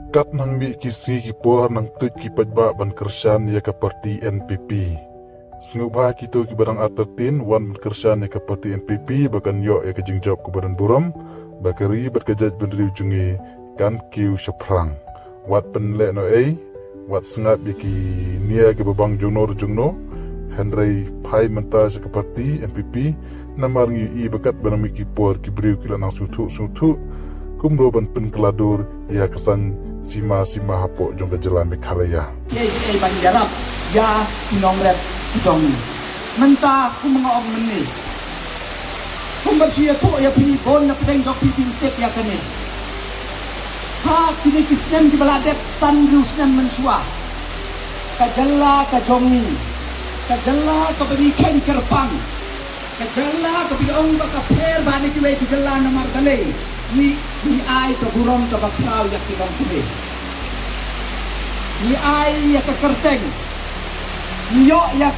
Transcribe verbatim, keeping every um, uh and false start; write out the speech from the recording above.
Kat nang mih ki sngi ki por nang tuid ki paidbah ban kyrshan ïa ka parti N P P. Sngewbha kito kiba dang artatien wan ban kyrshan ïa ka parti N P P ba kan ïoh ïa ka jingjop kaba don burom, ba ka ri bad ka jaitbynriew jong ngi kan kiew shaphrang. Wat pynleh noh ei, wat sngap ïa ki nia kiba bang jongno jongno, hynrei phai mynta sha ka parti N P P, namar ngi i ba kat ba nang mih ki por ki briew ki la nang sngewthuh sngewthuh kumno ban pynkylla dur ïa ka saiñ sima sima hapoh jong ka jylla Meghalaya. Ei ei ban ïarap ïa ki nongrep ki jong ngi. Mynta kum nga ong mynne, kum ba shu ïathuh ïa phi, bun na pdeng jong phi phin tip ïa kane. Ha kine ki snem kiba la dep, san hynriew snem mynshuwa, ka jylla ka jong ngi, ka jylla kaba ngi kheiñ kyrpang, ka jylla kaba ngi ong ba ka pher bad kiwei ki jylla namar balei? Ngi, ngi ai ka burom kaba khraw ïa ki longkmie. Ngi ai ïa ka kyrteng. Ngi ïoh ïa ka